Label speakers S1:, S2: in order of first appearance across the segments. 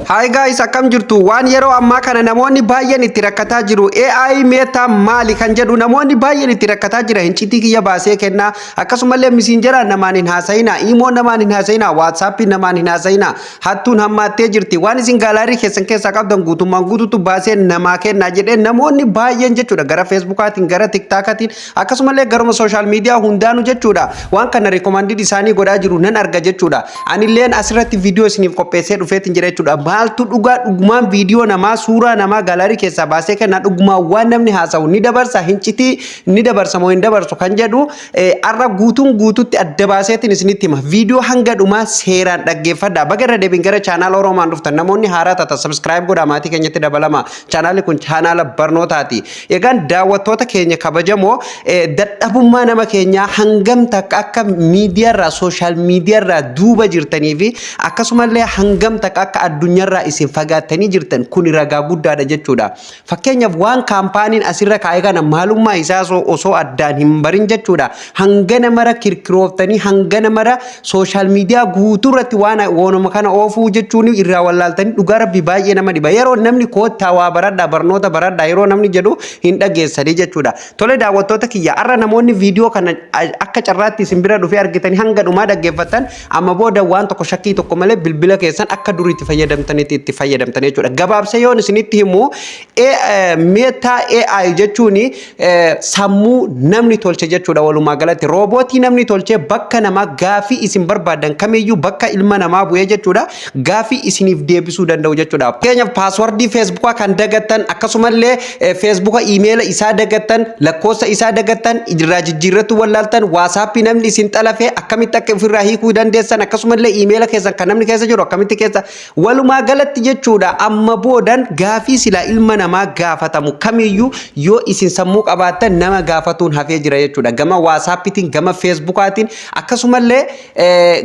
S1: Hi guys, akkam jirtu? Waan yeroo ammaa kana namoonni baay'een itti rakkataa jiru, AI Meta maali kan jedhu namoonni baay'een itti rakkataa jira. Hincitii kiyya baasee kennaa, akkasumallee Messenger namaan hin haasa'ina, Imo namaan hin haasa'ina, WhatsApp namaan hin haasa'ina, hattuun hammaattee jirti, waan isin gallery keessan keessaa qabdan guutummaan guutuutu baasee namaa kennaa jedhee namoonni baay'een jechuudha, gara Facebookaatiin, gara TikTokaatiin, akkasumallee garuma social media hundaanuu jechuudha, waan kana recommended isaanii godhaa jiru nan arga jechuudha. Anilleen asirratti viidiyoo isiniif qopheessee dhufeetiin jira jechuudha. Maaltu dhugaa? Dhugumaan viidiyoo namaa, suuraa namaa gallery keessaa baasee kennaa? Dhugumaan waan namni haasa'u ni dabarsa? Hincitii ni dabarsa moo hin dabarsu kan jedhu arra guutuun guututti adda baaseetiin isinitti hima. Viidiyoo hanga dhumaa seeraan dhaggeeffadha. Baga irra deebiin gara chaanaala Oromaan dhuftan. Namoonni haaraa taata, subscribe godhaa, maatii keenyatti dabalama. Chaanaalli kun chaanaala barnootaati. Egaan daawwattoota keenya kabajamoo, dadhabummaa nama keenyaa hangam takka akka miidiyaarraa, social miidiyaarraa duuba jirtanii fi akkasumallee hangam takka akka addunyaarraa isin fagaattanii jirtan kun ragaa guddaadha jechuudha. Fakkeenyaaf, waan kaampaaniin asirra kaa'e kana maalummaa isaa osoo addaan hin barin jechuudha. Hangana mara kirkirooftanii, hangana mara social media guutuu irratti waan waanuma kana oofuu jechuun irraa wallaaltanii, dhugaa rabbi baay'ee nama dhiba. Yeroo namni "Koottaa, waa baradhaa, barnoota baradhaa" yeroo namni jedhu hin dhageessanii jechuudha. Tole, daawwattoota kiyya, har'a namoonni viidiyoo kana akka carraatti isin bira dhufee argitanii hanga dhumaa dhaggeeffattan, amma booda waan tokko shakkii tokko malee bilbila keessan akka durii itti fayyadamtanitti itti fayyadamtan jechuudha. Gabaabsee yoon isinitti himu, Meta AI jechuun sammuu namni tolche jechuudha. Walumaa galatti roobootii namni tolche bakka namaa gaafii isin barbaadan kamiyyuu bakka ilma namaa bu'ee jechuudha, gaafii isiniif deebisuu danda'u jechuudha. Fakkeenyaaf, passwordii Facebookaa kan dagattan, akkasumallee Facebooka iimeela isaa dagattan, lakkoofsa isaa dagattan, irraa jijjiirratu wallaaltan, WhatsAppii namni isin xalafee akkamitti akka ofirraa hiikuu dandeessan, akkasumallee iimeela keessan kan namni keessa jiru akkamitti keessa, walumaa galatti jechuudha, amma boodan gaafii silaa ilma namaa gaafatamu kamiyyuu yoo isin sammuu qabaattan nama gaafatuun hafee jira jechuudha. Gama WhatsAppiitiin, gama Facebookaatiin, akkasumallee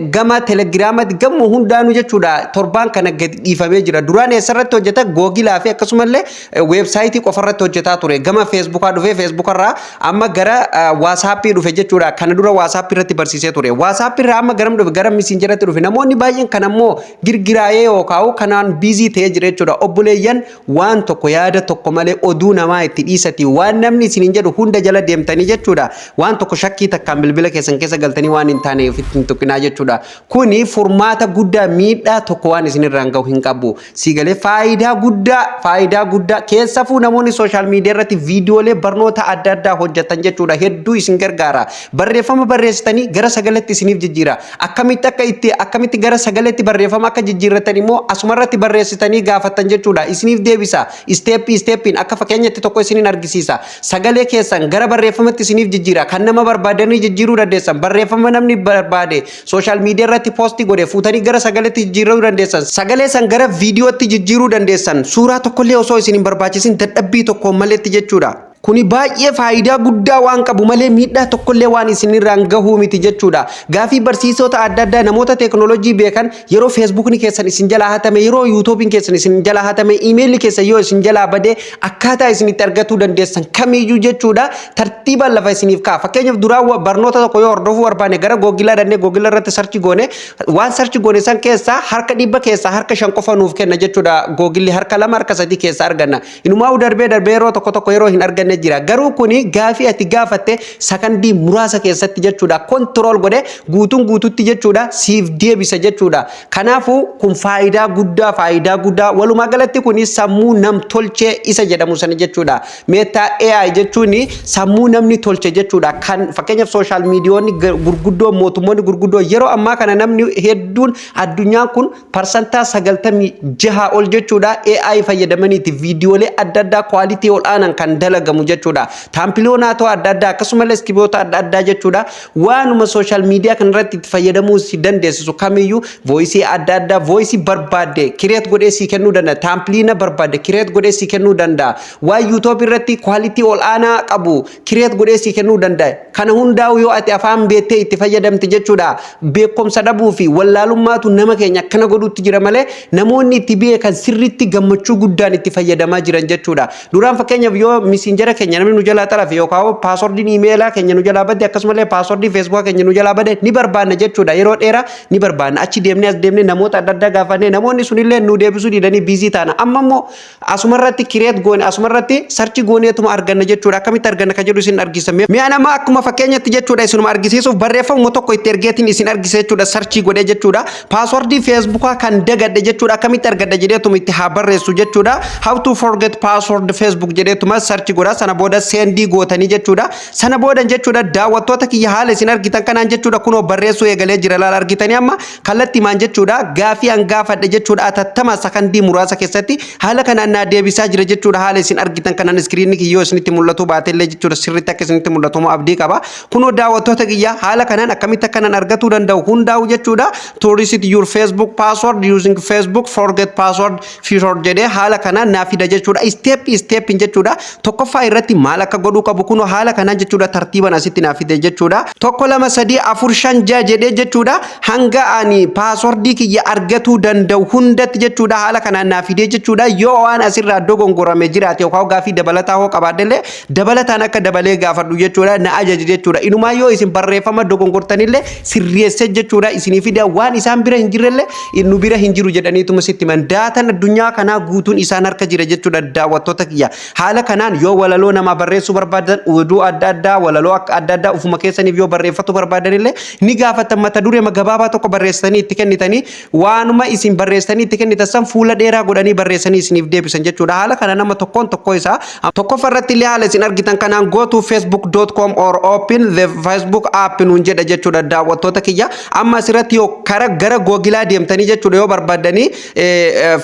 S1: gama Telegiraamaatti, gama hundaanuu jechuudha, torbaan kana gadi dhiifamee jira. Duraan eessarratti hojjeta? Googilaa fi akkasumallee weebsaayitii qofarratti hojjetaa ture. Gama Facebookaa dhufee, Facebookarraa amma gara WhatsAppii dhufe jechuudha. Kana dura WhatsAppii irratti barsiisee ture. WhatsAppii irraa amma garam dhufe? Gara Messengeratti dhufe. Namoonni baay'een kan ammoo girgiraayee yookaan kanaan busy ta'ee jira jechuudha. Obboleeyyan, waan tokko yaada tokko malee oduu namaa itti dhiisati, waan namni isiniin jedhu hunda jala deemtanii jechuudha. Waan tokko shakkii takkaan bilbila keessan keessa galtanii waan hin taane ofitti hin tuqinaa jechuudha. Kuni furmaata guddaa, miidhaa tokko waan isinirraan gahu hin qabu. Siigalee faayidaa guddaa, faayidaa guddaa. Keessafuu namoonni social media irratti viidiyoolee barnoota adda addaa hojjetan jechuudha. Hedduu isin gargaara. Barreeffama barreessitanii gara sagaleetti isiniif jijjiira. Akkamitti akka itti, akkamitti gara sagaleetti barreeffama akka jijjiirratan immoo asumarratti barreessitanii gaafattan jechuudha. Isiniif deebisa. Stepii stepiin akka fakkeenyatti tokko isiniin argisiisa. Sagalee keessan gara barreeffamatti isiniif jijjiira. Kan nama barbaadanii jijjiiruu dandeessan. Barreeffama namni barbaade social media irratti postii godhe fuutanii gara sagaleetti jijjiiruu dandeessan. Sagalee san gara viidiyootti jijjiiruu dandeessan. Suuraa tokkollee osoo isin hin barbaachisin, dadhabbii tokkoon maletti jechuudha. Kuni baay'ee faayidaa guddaa waan qabu malee miidhaa tokkollee waan isinirraan gahuu miti jechuudha. Gaafii barsiisota adda addaa, namoota teeknooloojii beekan, yeroo Facebookni keessan isin jalaa hatame, yeroo YouTubeiin keessan isin jalaa hatame, iimeelli keessan yoo isin jalaa badee, akkaataa isin itti argatuu dandeessan kamiyyuu jechuudha. Tartiibaan lafa isiniif ka'a. Fakkeenyaaf, duraa barnoota tokko yoo hordofuu barbaanne, gara Googilaa dhannee Googilaa irratti search goone, waan search goone san keessaa harka 100 keessaa harka 5 qofa nuuf kenna jechuudha. Googilli harka 2, harka 3 keessaa arganna. Inumaa darbee darbee yeroo tokko tokko yeroo hin arganne jira. Garuu kuni gaafii ati gaafatte sakandii muraasa keessatti jechuudha, control godhe guutuun guututti jechuudha, siif deebisa jechuudha. Kanaafuu kun faayidaa guddaa, faayidaa guddaa. Walumaa galatti kuni sammuu nam tolchee isa jedhamu sana jechuudha. Meta AI jechuun sammuu namni tolche jechuudha. Kan fakkeenyaaf social miidiyoonni gurguddoo, mootummoonni gurguddoo, yeroo ammaa kana namni hedduun addunyaan kun 96% ol jechuudha, AI fayyadamaniiti viidiyoolee adda addaa quality ol aanan kan dalagamu jechuudha. Thumbnailota adda addaa, akkasumallee scriptoota adda addaa jechuudha. Waanuma social media kanarratti itti fayyadamuu si dandeessisu kamiyyuu, voiceii adda addaa, voiceii barbaadde create godhee si kennuu danda'a. Thumbnaila barbaadde create godhee si kennuu danda'a. Waan YouTube irratti quality ol aanaa qabu create godhee si kennuu danda'a. Kana hundaa'u yoo ati afaan beektee itti fayyadamte jechuudha. Beekumsa dhabuu fi wallaalummaatu nama keenya akkana godhutti jira malee namoonni itti beekan sirriitti gammachuu guddaan itti fayyadamaa jiran jechuudha. Duraan fakkeenyaaf yoo Messengera Keenya namni nu jalaa xalafe yookaan passwordiin iimeelaa keenya nu jalaa badde, akkasumallee passwordii Facebookaa keenya nu jalaa badde ni barbaanna jechuudha. Yeroo dheeraa ni barbaanna. Achi deemnee, as deemnee, namoota adda addaa gaafannee, namoonni sunillee nu deebisuu didanii busy taana. Amma immoo asumarratti create goone, asumarratti search gooneetuma arganna jechuudha. Akkamitti arganna ka jedhu isin argisa. Mi'a nama akkuma fakkeenyatti jechuudha, isinuma argisiisuuf barreeffamuma tokko itti ergeetiin isin argisa jechuudha. Search godhee jechuudha. Passwordii Facebookaa kan dagadhe jechuudha, akkamitti argadha jedheetuma itti haa barreessu jechuudha. "How to forget password Facebook" jedheetuma search godha. Sana booda send gootanii jechuudha. Sana booda jechuudha, daawwattoota kiyya, haala isin argitan kanaan jechuudha, kunoo barreessuu eegalee jira. Laala, argitanii? Amma kallattii maan jechuudha, gaafii an gaafadhe jechuudha, atattama sakandii muraasa keessatti haala kanaan naa deebisaa jira jechuudha. Haala isin argitan kanaan screenni kiyyoo isinitti mul'atu baatellee jechuudha, sirriitti akka isinitti mul'atu moo abdii qaba. Kunoo daawwattoota kiyya, haala kanaan akkamitti akkanan argatuu danda'u hundaa'u jechuudha. "To reset your Facebook password using Facebook forget password feature" jedhee haala kanaan naa fida jechuudha. Step step jechuudha. Tokkoffaa irratti maal akka godhuu qabu kunoo haala kanaan jechuudha, tartiiban asitti naa fide jechuudha. Tokko, lama, sadii, afur, shan, ja'a jedhee jechuudha, hanga ani passwordii kiyya argatuu danda'u hundatti jechuudha, haala kanaan naa fidee jechuudha. Yoo waan asirraa dogongorame jiraate yookaan gaafii dabalataa hoo qabaadhellee, dabalataan akka dabalee gaafadhu jechuudha na ajaje jechuudha. Inumaa yoo isin barreeffama dogongortanillee sirreesse jechuudha isinii fida. Waan isaan bira hin jirrellee nu bira hin jiru jedhaniituma sitti himan. Dataan addunyaa kanaa guutuun isaan harka jira jechuudha. Daawwattoota kiyya, haala kanaan yoo walaloo namaa barreessuu barbaadan, oduu adda addaa, walaloo akka adda addaa ufuma keessaniif yoo barreeffatu barbaadanillee ni gaafatan. Mata duree gabaabaa tokko barreessanii itti kennitanii, waanuma isin barreessanii itti kennitan san fuula dheeraa godhanii barreessanii isiniif deebisan jechuudha. Haala kana nama tokkoon tokkoo isaa tokkoffaa irratti illee haala isin argitan kanaan "Go to facebook.com or open the Facebook app" nuun jedha jechuudha. Daawwattoota kiyya, amma asirratti yoo kara gara Googleaa deemtanii jechuudha, yoo barbaaddanii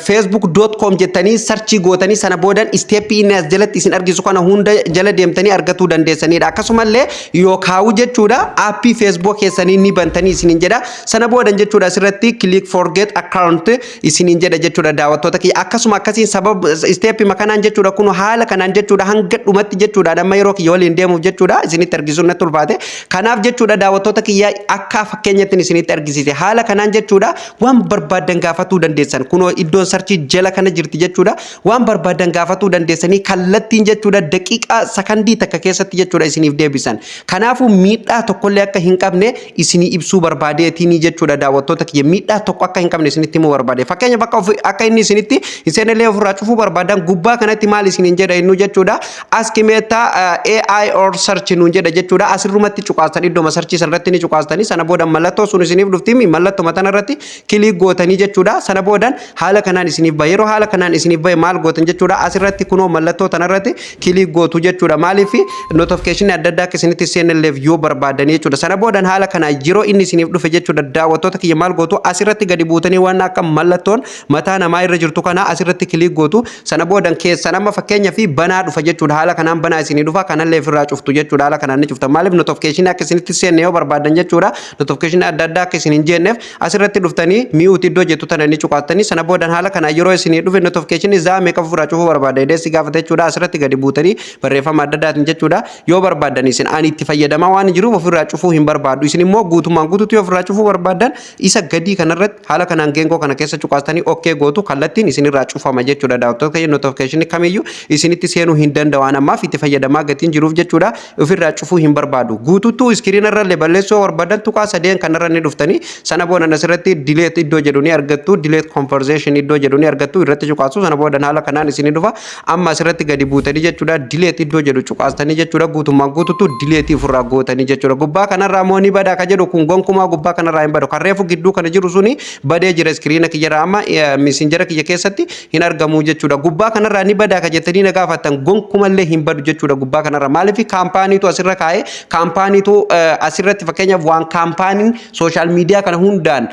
S1: facebook.com jettanii search gootanii, sana boodan steppii inni as jalatti isin argisu kana hunda jala deemtanii argatuu dandeessanidha. Akkasumallee yoo kaa'u jechuudha, appii Facebook keessanii ni bantanii isiniin jedha. Sana boodan jechuudha, asirratti "Click forget account" isiniin jedha jechuudha. Daawwattoota kiyya, akkasuma akkasiin sababa steppii makanaan jechuudha, kun haala kanaan jechuudha, hanga dhumatti jechuudha. Amma yeroo kiyya waliin deemuuf jechuudha isinitti argisuun natti ulfaate. Kanaaf jechuudha, daawwattoota kiyya, akka fakkeenyatti isinitti argisiise. Haala kanaan jechuudha, waan barbaadan gaafatuu dandeessan. Kunoo iddoon searchii jala kana jirti jechuudha. Waan barbaadan gaafatuu dandeessanii kallattiin jechuudha, daqiiqaa sakandii takka keessatti jechuudha isiniif deebisan. Kanaafuu miidhaa tokkollee akka hin qabne isinii ibsuu barbaadeetiin jechuudha. Daawwattoota kiyya, miidhaa tokko akka hin qabne isinitti himuu barbaade. Fakkeenya bakka akka inni isinitti isinillee ofirraa cufuu barbaadan, gubbaa kanatti maal isiniin jedha innu jechuudha? "Ask Meta AI or search" nuun jedha jechuudha. Asirrumatti cuqaastan, iddooma searchii sanarratti ni cuqaastanii, sana booda mallattoo sun isiniif dhufti. Mallattoo mataan irratti click gootanii jechuudha. Sana boodan haala kanaan isiniif bahe. Yeroo haala kanaan isiniif bahe maal gootan jechuudha? Asirratti kunoo mallattoo tanarratti click gootu jechuudha. Maaliif? Notificationii adda addaa akka isinitti seenalleef yoo barbaadanii jechuudha. Sana boodan haala kanaan yeroo inni isiniif dhufe jechuudha, daawwattoota kiyya, maal gootu? Asirratti gadi buutanii waan akka mallattoon mataa namaa irra jirtu kana asirratti click gootu. Sana boodan keessan amma fakkeenya fi banaa dhufa jechuudha. Haala kanaan banaa isinii dhufa. Kanallee ofirraa cuftu jechuudha. Haala kanaan ni cufta. Maaliif? Notificationii akka isinitti seenne yoo barbaadan jechuudha, notificationii adda addaa akka isin hin jeenneef asirratti dhuftanii mute iddoo jettu tana ni cuqaattanii. Sana boodan haala kanaan yeroo isinii dhufe, notificationii zaa meeqa ofirraa cufuu barbaada jedhee si gaafata jechuudha. Asirratti gadi buutanii barreeffama adda addaatiin jechuudha yoo barbaadan. Isin ani itti fayyadamaa waan jiruuf ofirraa cufuu hin barbaadu. Isin immoo guutumaan guutuutti ofirraa cufuu barbaadan, isa gadii kanarratti haala kanaan geengoo kana keessa cuqaastanii okay gootu. Kallattiin isinirraa cufama jechuudha. Daawwattoota keenya, notificationii kamiyyuu isinitti seenuu hin danda'u. Ammaaf itti fayyadamaa gatiin jiruuf jechuudha ofirraa cufuu hin barbaadu. Guutuutu screen irra balleessuu yoo barbaadan, tuqaa sadeen kanarra ni dhuftanii, sana booda asirratti delete iddoo jedhu ni argattu. "Delete conversation" iddoo jedhu ni argattu, irratti cuqaasu. Sana booda haala kanaan isinii dhufa. Amma asirratti gadi buutanii jechuudha, delete iddoo jedhu cuqaastanii jechuudha, guutummaan guutuutu delete ofirraa gootanii jechuudha. Gubbaa kanarraa immoo ni badaa ka jedhu kun gonkumaa gubbaa kanarraa hin badu. Kan reefu gidduu kana jiru suni badee jira. Screena kiyyarraa amma Messengera kiyya keessatti hin argamu jechuudha. Gubbaa kanarraa ni badaa ka jettanii na gaafattan, gonkumallee hin badu jechuudha gubbaa kanarraa. Maaliif? Companyitu asirra kaa'ee, companyitu asirratti, fakkeenyaaf waan companyiin social media kana hundaan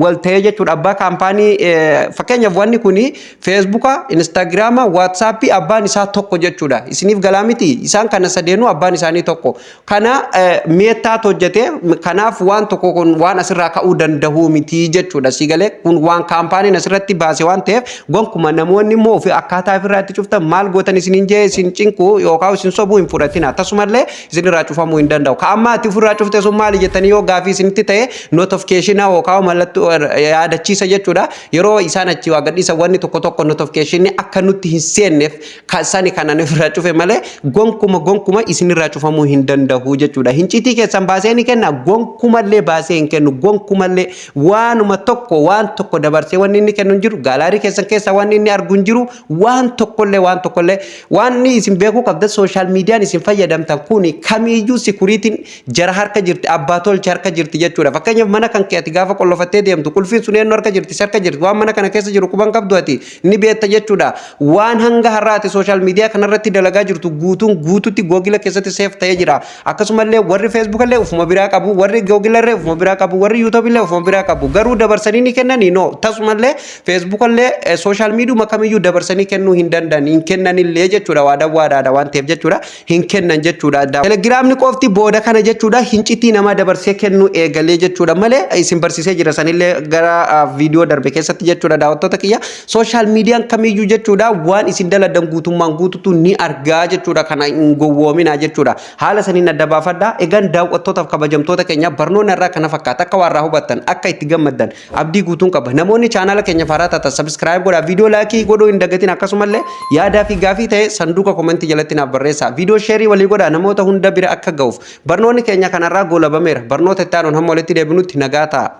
S1: wal ta'ee jechuudha. Abbaa company, fakkeenyaaf wanni kuni Facebooka, Instagrama, WhatsAppii abbaan isaa tokko jechuudha. Isiniif galaa miti? Isaan kana sadeenuu abbaan isaanii tokko. Kana Metaatu hojjete. Kanaaf waan tokko kun waan asirraa ka'uu danda'u miti jechuudha. Si galee? Kun waan companyiin asirratti baase waan ta'eef gonkuma namoonni immoo ofii akkaataa ofirraa itti cuftan maal gootan isiniin jee isin cinqu yookaan isin sobuu hin fudhatina. Tasumallee isinirraa cufamuu hin danda'u. Ka amma ati ofirraa cufte sun maali jettanii yoo gaafii isinitti ta'e, notificationa yookaan mallattoo yaadachiisa jechuudha. Yeroo isaan achi waa gadhiisan wanni tokko tokko notificationni akka nutti hin seenneef sani kana. ani ofirraa cufe malee gonkuma gonkuma isinirraa cufamuu hin danda'u jechuudha. Hincitii keessan baasee ni kenna? Gonkumallee baasee hin kennu. Gonkumallee waanuma tokko, waan tokko dabarsee wanni inni kennu hin jiru. Gallery keessan keessa wanni inni argu hin jiru. Waan tokkollee, waan tokkollee. Waan isin beekuu qabdan, social mediaan isin fayyadamtan kuni kamiiyyuu securityn jara harka jirti, abbaa tolche harka jirti jechuudha. Fakkeenyaaf, mana kan kee ati gaafa qollofattee deemtu qulfiin sun eenyu harka jirti? Si harka jirti. Waan mana kana keessa jiru quban qabdu, ati ni beekta jechuudha. Waan hanga har'aati social media kanarratti dalagaa jirtu guutuun guututti Google keessatti save ta'ee jira. Akkasumallee warri Facebook illee ufuma biraa qabu, warri Google illee ufuma biraa qabu, warri YouTube illee ufuma biraa qabu. Garuu dabarsanii ni kennanii? No, tasumallee Facebook illee social media kamiyyuu dabarsanii kennuu hin danda'an, hin kennanillee jechuudha. Waadaan waadaadha waan ta'eef jechuudha, hin kennan jechuudha. Telegiraamni qofti booda kana jechuudha hincitii namaa dabarsee kennuu eegalee jechuudha malee, isin barsiisee jira sanillee gara viidiyoo darbe keessatti jechuudha. Daawwattoota kiyya, social mediaan kamiyyuu jechuudha waan isin daladan guutummaan guututu ni argaa jechuudha. Kana hin gowwoominaa jechuudha, haala saniin adda baafadhaa. Egaan daawwattootaaf kabajamtoota keenya, barnoonni irraa kana fakkaata. Akka waan irraa hubattan, akka itti gammaddan abdii guutuun qaba. Namoonni chaanaala keenya faaraa taatan subscribe godhaa, viidiyoo like godhuu hin dagatin. Akkasumallee yaadaa fi gaafii ta'e sanduuqa comment jalatti naaf barreessaa. Viidiyoo share walii godhaa, namoota hunda bira akka ga'uuf. Barnoonni keenya kanarraa goolabameera. Barnoota itti aanuun hamma walitti deebinutti nagaa ta'a.